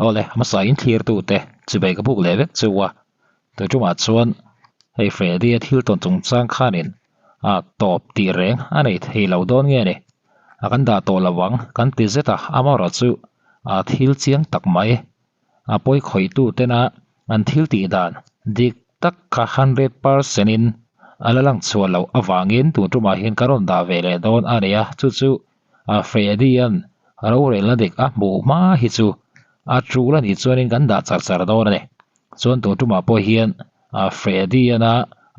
Awle, hmasa in thlir tu te chibei ka buk leh vek chu a. Tui tumah chuan hei Freddy-a thil tawn chungchang khanin a tawp tih reng a nei thei lo dawn nge ni? A kan dah tawh lo ang kan ti zet a, amaherawh chu a thil chiang tak mai. A pawi khawih tu tena an thil tih dan dik tak kha 100% in a la lang chhuah loh avangin tun tumah hian ka rawn dah ve leh dawn a ni a, chu chu A Freddy-a'n rorelna dik a hmuh hma hi chu a tul a nih chuanin kan dah char char dawn a ni. Chuan tun tumah pawh hian a Freddy-a'n a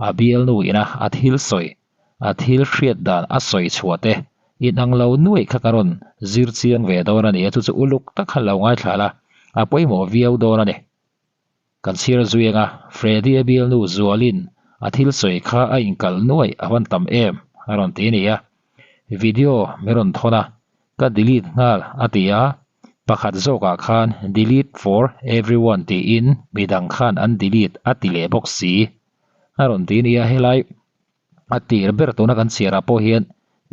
a bialnu ina a thil sawi, a thil hriat dan a sawi chhuah te inang lo nuaih kha ka rawn zir chiang ve dawn a ni a, chu chu uluk tak khan lo ngaithla la, a pawimawh viau dawn a ni. Kan chhir zui anga Freddy-a bialnu Zualin a thil sawi kha a inkalh nuaih a van tam em a rawn ti a ni a. Video min rawn thawn a, ka delete nghal a ti a, pakhat zawkah khan delete for everyone tiin midang khan an delete a ti leh bawk si a rawn ti a ni a. Helai a tir ber tuna kan chhiarah pawh hian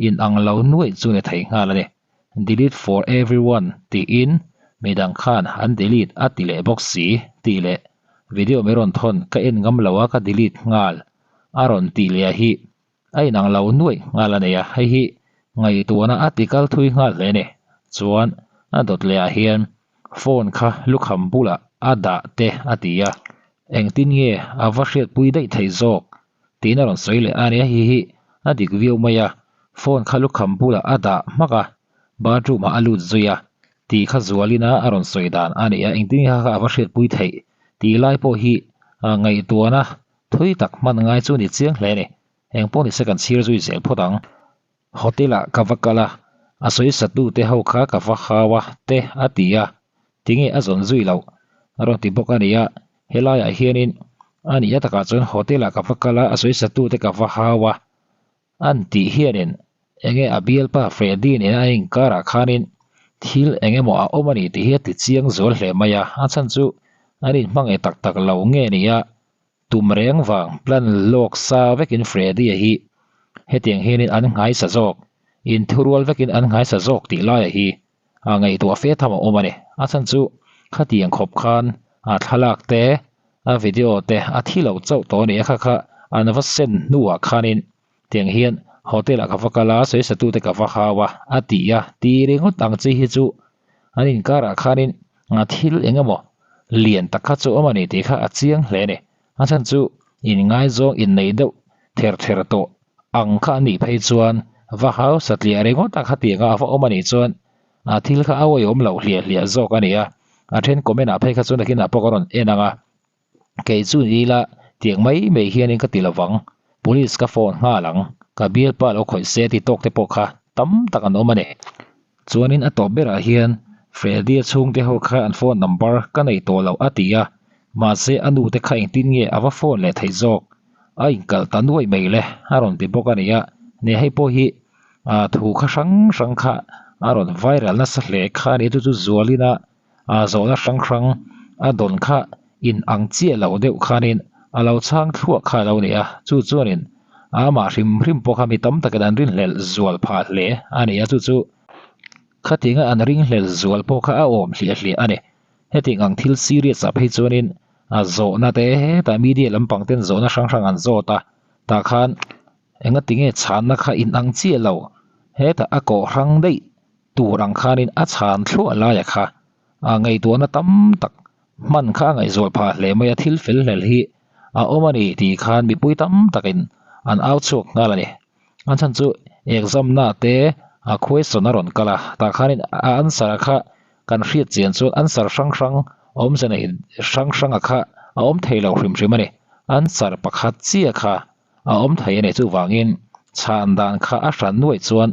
inang lo nuaih chu ni thei nghal a ni. Delete for everyone tiin midang khan an delete a ti leh bawk si tih leh video min rawn thawn ka en ngam lo a ka delete nghal a rawn tih leh a hi a inang lo nuaih nghal a nei a, hei hi ngaihtuahna a ti kal thui nghal hle a ni. Chuan a dawt leh ah hian phone kha lukham bulah a dah te a ti a, engtin nge a va hriatpui daih theih zawk Tiin a rawn sawi leh a nia hi hi a dik viau mai a, phone kha lukham bulah a dah hmak a, bathroom ah a lut zui a, tih kha Zualina a rawn sawi dan a ni a, engtin nge kha a va hriatpui theih tih lai pawh hi ngaihtuahna thui tak hman ngai chu a ni chiang hle a ni, engpawh ni se kan chhir zui zel phawt ang. Hotel ah ka va kal a, a sawi satu te ho kha ka va hau a te a ti a, tinge a zawn zui loh a rawn ti bawk a ni a, helaiah hianin a nih a takah chuan hotel ah ka va kal a, a sawi satu te ka va hau a an tih hianin enge a bialpa Freddy nen a inkarah khanin thil eng emaw a awm a ni tih hi a ti chiang zual hle mai a, a chhan chu an inhmangaih tak tak lo nge ni a. Tum reng vang plan lawk sa vekin Freddy-a hi hetiang hianin an nghaisa zawk, inthurual vekin an nghaisa zawk tih laia hi a ngaihtuah fe tham a awm a ni. A chhan chu khatiang khawp khan a thlalak te, a video te a thi lo chauh tawh a ni a, kha kha an va sen hnuah khanin tiang hian hotel ah ka va kal a, sawisatute ka va hau a, a ti a, ti ringawt ang chi hi chu an inkarah khanin thil eng emaw lian tak kha chu awm a ni tih kha a chiang hle a ni. A chhan chu inngaizawng inneih deuh ther ther tawh ang kha a nih phei chuan va hau satliah ringawt a khatianga a va awm a nih chuan a thil kha a awihawm loh hliah hliah zawk a ni a. A then comment ah phei kha chuan nakinah pawh ka rawn en ang a. Kei chu ni ila tiang mai mai hianin ka ti lovang, police ka phone nghal ang, ka bialpa lo khawih se ti tawk te pawh kha tam tak an awm a ni. Chuanin a tawp berah hian Freddy-a chhungte ho kha an phone number ka nei tawh loh a ti a, mahse a nu te kha engtin nge a va phone leh theih zawk, a inkalh ta nuai mai le a rawn ti bawk a ni a, ne hei pawh hi thu kha hrang hrang kha a rawn viral nasa hle kha a ni a, chu chu Zualina a zawhna hrang hrang a dawn kha in ang chiah loh deuh khanin a lo chhang thluah kha a lo ni a, chu chuanin amah hrim hrim pawh kha mi tam takin an rinhlelh zual phah hle a ni a, chu chu khatinga an ringhlelh zual pawh kha a awm hliah hliah a ni. Hetiang ang thil serious ah phei chuanin a zawhna te hetah media lampang ten zawhna hrang hrang an zawt a, tah khan engatinge chhanna kha in ang chiah lo, hetah a kawh hrang daih tur ang khanin a chhan thluah laia kha a ngaihtuahna tam tak hman kha a ngaihzual phah hle mai a, thil fel hlel hi a awm a ni tih khan mipui tam takin an au chhuak nghal a ni. A chhan chu exam na te a question a rawn kal a, tah khanin a answer kha kan hriat chian chuan answer hrang hrang awmze nei hrang hranga kha a awm thei lo hrim hrim a ni. Answer pakhat chiah kha a awm thei a ni chuvangin chhan dan kha a hran nuaih chuan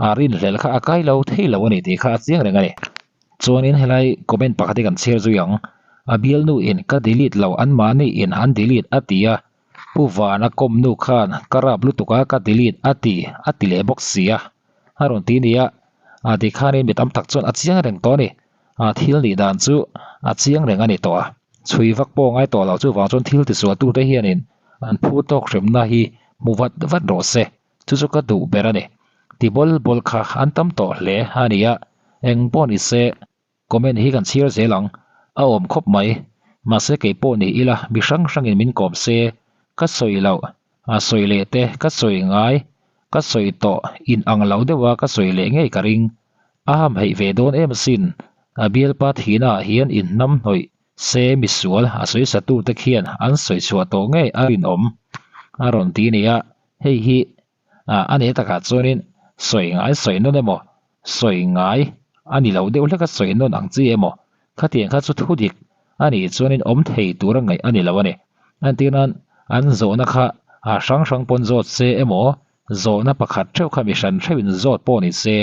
a rinhlelh kha a kai lo thei lo a ni tih kha a chiang reng a ni. Chuanin helai comment pakhat hi kan chhiar zui ang, a bialnu in ka delete lo an mahni in an delete a ti a, Pu Vana kawm nu khan ka rap lutuk a ka delete a ti a ti leh bawk si a, a rawn ti nia, a ti khanin mi tam tak chuan a chiang reng tawh a ni, a thil nih dan chu a chiang reng a ni tawh a, chhui vak pawh ngai tawh lo chuvang chuan thil tisualtute hianin an phu tawk hremna hi hmu vat vat rawh se. Chu chu ka duh ber a ni. Ti bawl bawl kha an tam tawh hle a ni a, eng pawh ni se comment hi kan chhiar zel ang. A awm khawp mai. Mahse kei pawh ni ila mi hrang hrangin min kawm se, ka sawi loh, a sawi leh te ka sawi ngai, ka sawi tawh in ang lo deuha ka sawi leh ngei ka ring. A ham heih ve dawn em asin. A bialpa thihna ah hian in hnam hnawih se misual a sawi satu te khian an sawi chhuah tawh ngei a rinawm a rawn ti nia. Hei hi a nih takah chuanin sawi ngai sawi nawn emaw, sawi ngai a ni lo deuh hlek a sawi nawn ang chi emaw, khatiang kha chu thu dik a nih chuanin awm thei tura ngaih a ni lo a ni. Entir nan an zawhna kha a hrang hrang pawn zawt se emaw, zawhna pakhat theuh kha mi hran theuhin zawt pawh ni se,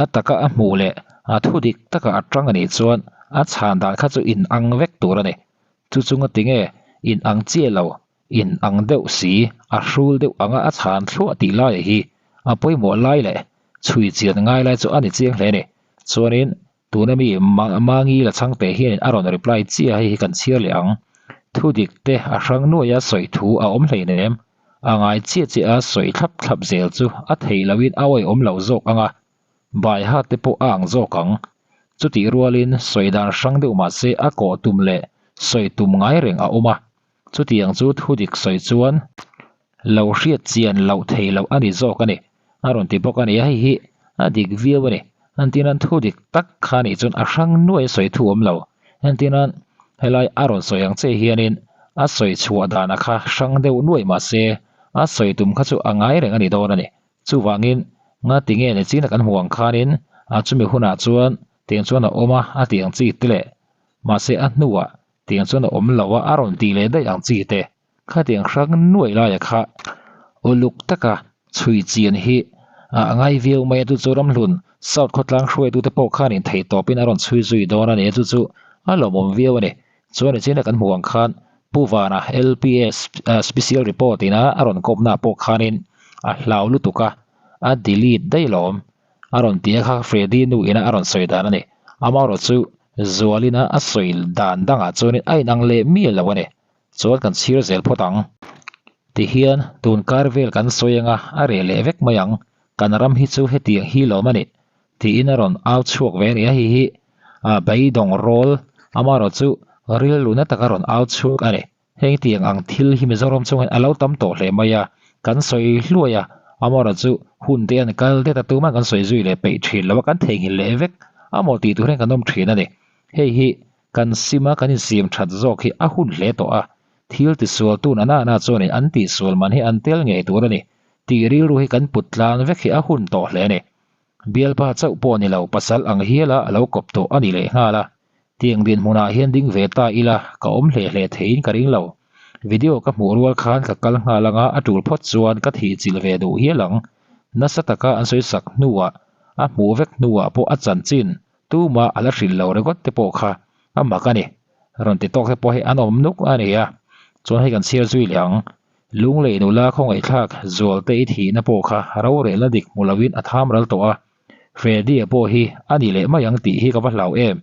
a taka a hmuh leh a thu dik taka a tang a nih chuan a chhan dan kha chu inang vek tur a ni. Chu chunga tinge inang chiah lo In ang deuh si, a hrul deuh anga a chhan thluah tih laia hi a pawimawh lai leh chhui chian ngai lai chu a ni chiang hle a ni. Chuanin tuna mi Mangi la chhang teh hianin a rawn reply chiah hei hi kan chhiar leh ang. Thu dik te a hrang nuaia sawi thu a awm hleinem. A ngai chiah chiah a sawi thlap thlap zel chu a theih lohin a awihawm lo zawk anga Baiha te pawh a ang zawk ang. Chutih rualin sawi dan hrang deuh mahse a kawh tum leh sawi tum ngai reng a awm a. Chutiang chu thu dik sawi chuan lo hriat chian loh thei loh a ni zawk a ni. A rawn ti bawk a ni a, hei hi a dik viau a ni. Entirnan thu dik tak kha nih chuan a hrang nuai sawi thu awm lo. Entirnan helai a rawn sawi ang che hianin a sawi chhuah dana kha hrang deuh nuai mahse a sawi tum kha chu a ngai reng a ni dawn a ni. Chuvangin nga ti nge ni china kan hmuh ang khanin a chumi hunah chuan tiang chuan a awm a, a ti ang chi te leh mahse a hnuah Tiang chuan a awm lo a, a rawn tih leh daih ang chi te. Khatiang hrang nuai laia kha uluk taka chhui chian hi a ngai viau mai a, chu chu Ramhlun South khawtlang hruaitute pawh khanin theih tawpin a rawn chhui zui dawn a ni a, chu chu a lawmawm viau a ni. Chuan nichin a kan hmuh ang khan Pu Vana LPS Special Report ina a rawn kawpna pawh khanin a hlau lutuk a, a delete daih lawm. A rawn ti a kha Freddy nu ina a rawn sawi dan a ni. Amaherawhchu Zualina a sawi dan dangah chuanin a inang leh miah lo a ni. Chuan kan chhir zel phawt ang. Tihian tun kar vel kan sawi anga a reh leh vek mai ang. Kan ram hi chu hetiang hi lawm a ni. Tiin a rawn au chhuak ve a ni a, hei hi beidawng rawl amaherawhchu rilru na taka rawn au chhuak a ni. Heng tiang ang thil hi Mizoram chungin a lo tam tawh hle mai a, kan sawi hluai a, amaherawh chu hun te an kal det a tumah kan sawi zui leh peih thin lo a, kan theihnghilh leh vek a maw tih tur hian kan awm thin a ni. Hei hi kan sim a, kan insiam that zawk hi a hun hle tawh a, thil tisual tun a nana chuanin an tihsual man hi an tel ngei tur a ni tih rilru hi kan put tlan vek hi a hun tawh hle a ni. Bialpa chauh pawh ni lo pasal ang hiala a lo kawp tawh a ni leh nghal a, Tiang dinhmunah hian ding ve ta ila ka awm hle hle theiin ka ring lo. Video ka hmuh rual khan ka kal nghal anga a tul phawt chuan ka thih chilh ve duh hial ang. Nasa taka an sawi sak hnuah, a hmuh vek hnuah pawh a chanchin tumah a la hrilh lo ringawt te pawh kha a mak a ni. Rawn ti tawk te pawh hi an awm nuk a ni a, chuan hei kan chhiar zui leh ang. Lunglei nula khawngaihthlak Zualte i thihna pawh kha rorelna dik hmu loin a tham ral tawh a. Freddy-a pawh hi a ni leh mai ang tih hi ka va hlau em.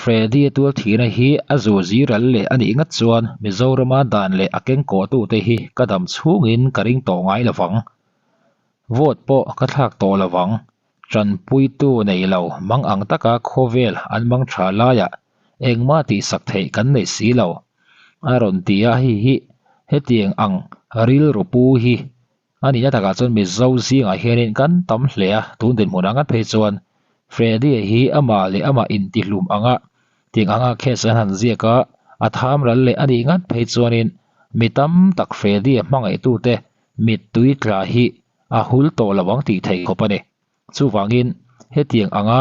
Freddy-a tual thihna hi a zu ziral leh a nih ngat chuan Mizorama dan leh a keng kawhtute hi ka dam chhungin ka ring tawh ngai lo vang. Vote pawh ka thlak tawh lo vang. Tanpuitu nei lo mang ang taka khawvel an mang tha laiah engmah tihsak theih kan nei si lo. A rawn ti a, hei hi hetiang ang rilru pu hi A nihna takah chuan Mizo zingah hianin kan tam hle a, tun dinhmunah ngat phei chuan Freddy-a hi amah leh amah intihlum anga tiang anga case an han ziak a, a tham ral leh a nih ngat phei chuanin mi tam tak Freddy-a hmangaihtute mittui tla hi a hul tawh lo ang tih theih khawp a ni. Chuvangin hetiang anga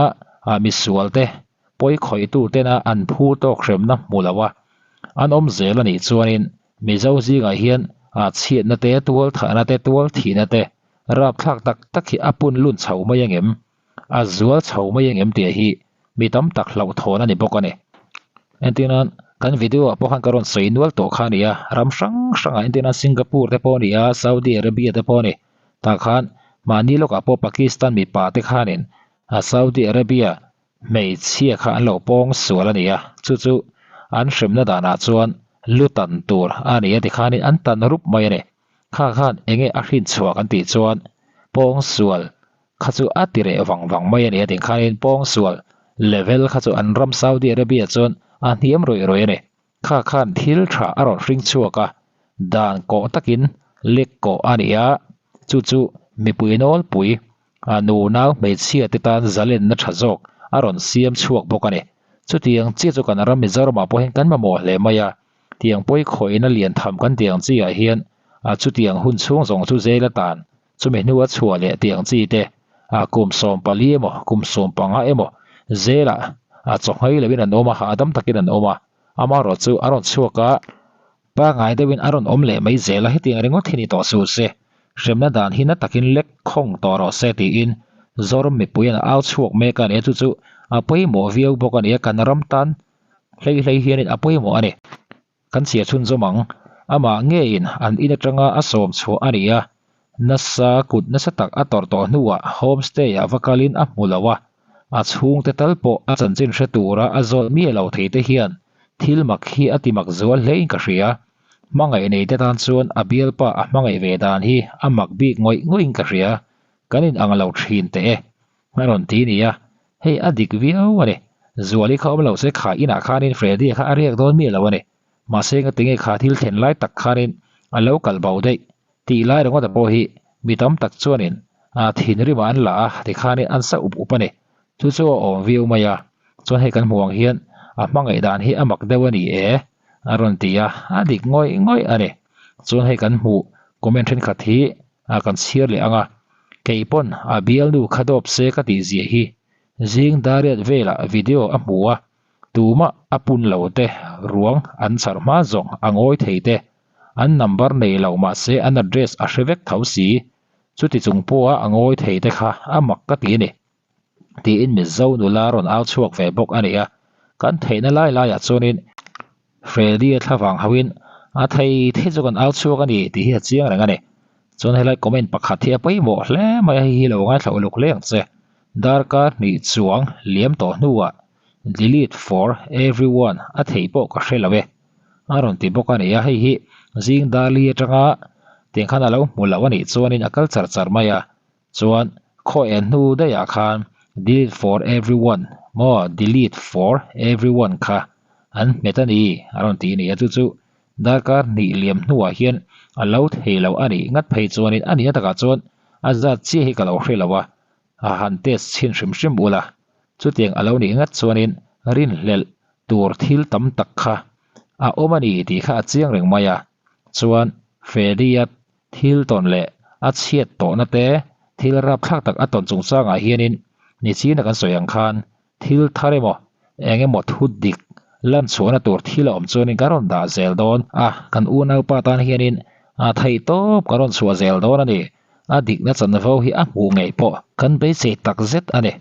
misualte pawi khawihtutena an phu tawk hremna hmu lo a, an awm zel a nih chuanin Mizo zingah hian chhiatna te, tual thahna te, tual thihna te rapthlak tak tak hi a pun lun chho mai angem, a zual chho mai angem tih hi mi tam tak hlauhthawn a ni bawk a ni. Entirnan kan video ah pawh khan ka rawn sawi nual tawh kha a ni a, ram hrang hrangah entirnan Singapore te pawh a ni a, Saudi Arabia te pawh a ni. Tah khan mahni lawkah pawh Pakistan mipa te khanin Saudi Arabia hmeichhia kha an lo pawng sual a ni a, chu chu an hremna danah chuan lu tan tur a ni a tikhanin an tan rup mai a ni. Kha khan enge a hrin chhuah kan tih chuan pawng sual kha chu a ti reh vang vang mai a ni a tikhanin pawng sual level kha chu an ram Saudi Arabia chuan a hniam rawih rawih a ni. Kha khan thil tha a rawn hring chhuak a, dan kawh takin lek kawh a ni a, chu chu mipui nawlpui a nunau hmeichhia te tan zalenna tha zawk a rawn siam chhuak bawk a ni. Chutiang chiah chu kan ram Mizoramah pawh hian kan mamawh hle mai a, tiang pawi khawihna lian tham kan tih ang chi ah hian a chutiang hun chhung zawng chu zel atan chumi hnua chhuah leh tih ang chi te a kum 14 emaw kum 15 emaw zelah a chawnghei loin an awm a, hahdam takin an awm a, amaherawh chu a rawn chhuak a, Pangai deuhin a rawn awm leh mai zel a, hetiang ringawt hi ni tawh suh se, hremna dan hi na takin lek khawng tawh rawh se tiin Zoram mipui an au chhuak mek a ni a, chu chu a pawimawh viau bawk a ni a, kan ram tan hlei hlei hianin a pawimawh a ni. Kan chhia chhunzawm ang, amah ngeiin an in atanga a sawm chhuah a ni a, nasa kut nasa tak a tawrh tawh hnuah homestay ah va kalin a hmu lo a, a chhungte tal pawh a chanchin hre tura a zawt miah lo thei te hian Thil mak hi a ti mak zual hlein ka hria. Hmangaih nei te tan chuan a bialpa a hmangaih ve dan hi a mak bik ngawih ngawih in ka hria. Kan in ang lo thin teh e. A rawn ti nia. Hei a dik viau a ni. Zuali kha awm lo se kha inah khanin Freddy kha a riak dawn miah lo a ni. Mahse ngatinge kha thil thlen lai tak khanin a lo kalh bo daih tih lai ringawt a pawh hi mi tam tak chuanin a thinrimah an la a tikhanin an sa up up a ni. Chu chu a awm viau mai a, chuan hei kan hmuh ang hian a hmangaih dan hi a mak deuh a ni e a rawn ti a, a dik ngawih ngawih a ni. Chuan hei kan hmuh comment thenkhat hi a kan chhiar leh ang a, kei pawn a bialnu kha dawp se ka tih ziah hi zing dariat velah video a hmu a, tumah a pun lo te ruang an char hma zawng a ngawi thei te, an number nei lo mahse an address a hre vek tho si, chuti chung pawha a ngawi thei te kha a mak ka ti a ni. Tiin Mizo nula rawn au chhuak ve bawk a ni a, kan theihna lai laiah chuanin Freddy-a thlavang hauhin a thei thei chu kan au chhuak a ni tih hi a chiang reng a ni. Chuan helai comment pakhat hi a pawimawh hle mai a, hei hi lo ngaithla uluk hle ang che. Darkar hnih chuang liam tawh hnuah delete for everyone a theih pawh ka hre lo e a rawn ti bawk a ni a, hei hi zing darli atanga tiang khan a lo hmu loh a nih chuanin a kal char char mai a. Chuan khaw en hnu daihah khan delete for everyone maw delete for everyone kha an hmet a ni a rawn ti a ni a, chu chu darkar hnih liam hnuah hian a lo thei lo a nih ngat phei chuanin a nihna takah chuan a zat chiah hi ka lo hre lo a, a han test chhin hrim hrim ula chutiang a lo nih ngat chuanin rinhlelh tur thil tam tak kha a awm a ni tih kha a chiang reng mai a, chuan Freddy-a Thil tawn leh a chhiat tawhna te, thil rapthlak tak a tawn chungchangah hianin nichina kan sawi ang khan thil thar emaw eng emaw thu dik lan chhuahna tur thil a awm chuanin kan rawn dah zel dawn a, kan unaupa tan hianin a theih tawp kan rawn chhuah zel dawn a ni. A dikna chanvo hi a hmuh ngei pawh kan beisei tak zet a ni.